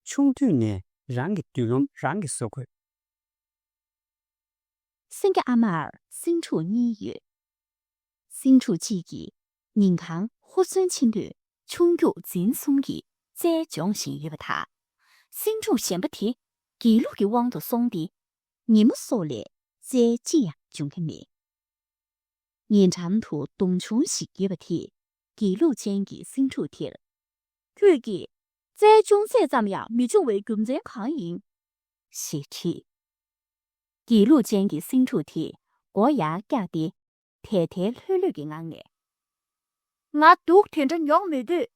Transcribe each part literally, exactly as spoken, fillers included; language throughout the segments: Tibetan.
ཆུང་དུས་ནས་རང་གི་མདུན་ལམ་རང་གིས་བཟོ་དགོས། སེང་གེ་ཨ་མར་སེང་ཕྲུག་གཉིས་ཡོད། སེང་ཕྲུག་གཅིག་གིས་ཉིན་གང་ཧུར་བརྩོན་ཆེན་པོས་ཆུང་རྒྱུག་འཛིན་གསུམ་གྱི་རྩལ་སྦྱོང་བཞིན་ཡོད་པ་དང་། སེང་ཕྲུག་གཞན་པ་དེ་དགེ་ལུགས་ཀྱི་དབང་དུ་སོང་སྟེ། ཉིན་མོ་སོགས་ལས་རྩལ་ཅི་ཡང་སྦྱོང་གི་མེད། ཉེ་འགྲམ་དུ་གདོང་ཆུང་ཞིག་ཡོད་པ་དེས་དགེ་ལུགས་ཅན་གྱི་སེང་ཕྲུག་དེར། ཁྱོད་ཀྱིས་རྩལ་ཅུང་ཟད་ཙམ་ཡང་མི་སྦྱོང་བའི་རྒྱུ་མཚན་གང་ཡིན། ཞེས་དྲིས། དགེ་ལུགས་ཅན་གྱི་སེང་ཕྲུག་དེས་མགོ་ཡར་བཀྱགས་ཏེ། དལ་དལ་ལྷོད་ལྷོད་ཀྱི་ངང་ནས། ང་སྡུག་དེ་འདྲ་མྱོང་མི་འདོད།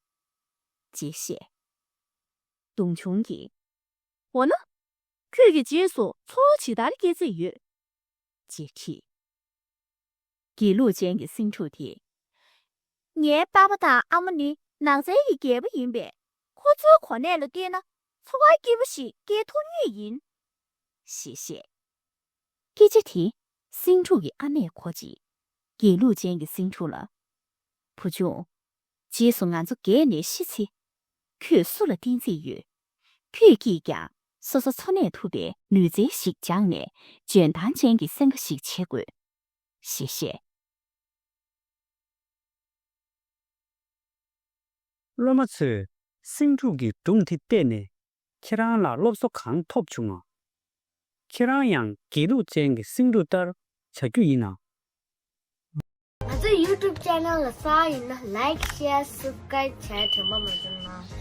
ཅེས་བཤད། གདོང་ཆུང་གིས། འོ་ན། ཁྱོད་ཀྱི་རྗེས་སུ་ཚོར་བ་ཇི་ལྟར་སྐྱེ་རྩིས་ཡོད། ཅེས་དྲིས། དགེ་ལུགས་ཅན་གྱི་སེང་ཕྲུག་དེས། ངའི་པ་ཕ་དང་ཨ་མ་ནི་ནགས་ཚལ་གྱི་རྒྱལ་པོ་ཡིན་པས། ཁོ་ཚོའི་གོ་གནས་ལ་བལྟས་ན་འཚོ་བ་སྐྱིད་པོ་ཞིག་སྐྱེལ་ཐུབ་ངེས་ཡིན། ཞེས་བཤད། སྐད་ཆ་དེ་སེང་ཕྲུག་གི་ཨ་མས་གོ་རྗེས། དགེ་ལུགས་ཅན་གྱི་སེང་ཕྲུག་ལ། བུ་ཆུང་། རྗེས་སུ་ང་ཚོ་རྒས་ནས་ཤི་ཚེ། ཁྱོད་སུ་ལ་བརྟེན་རྩིས་ཡོད། ཁྱོད་ཀྱིས་ཀྱང་སོ་སོ་འཚོ་གནས་ཐུབ་པའི་ལུས་རྩལ་ཞིག་སྦྱངས་ནས་འཇོན་ཐང་ཅན་གྱི་སེང་གེ་ཞིག་བྱེད་དགོས། ཞེས་བཤད། སློབ་མ་ཚོས་སེང་ཕྲུག་གི་སྒྲུང་དེ་བལྟས་ནས་ཁྱེད་རང་ལ་སློབ་གསོ་གང་ཐོབ་བྱུང་ངམ། ཁྱེད་རང་ཡང་དགེ་ལུགས་ཅན་གྱི་སེང་ཕྲུག་ལྟར་བྱ་རྒྱུ་ཡིན་ནམ། ང་ཚོའི་YouTube channel ལ་གསར་ཡིན་ན་like, share, subscribe བྱས་དྲན་པ་མ་བྱུང་ན།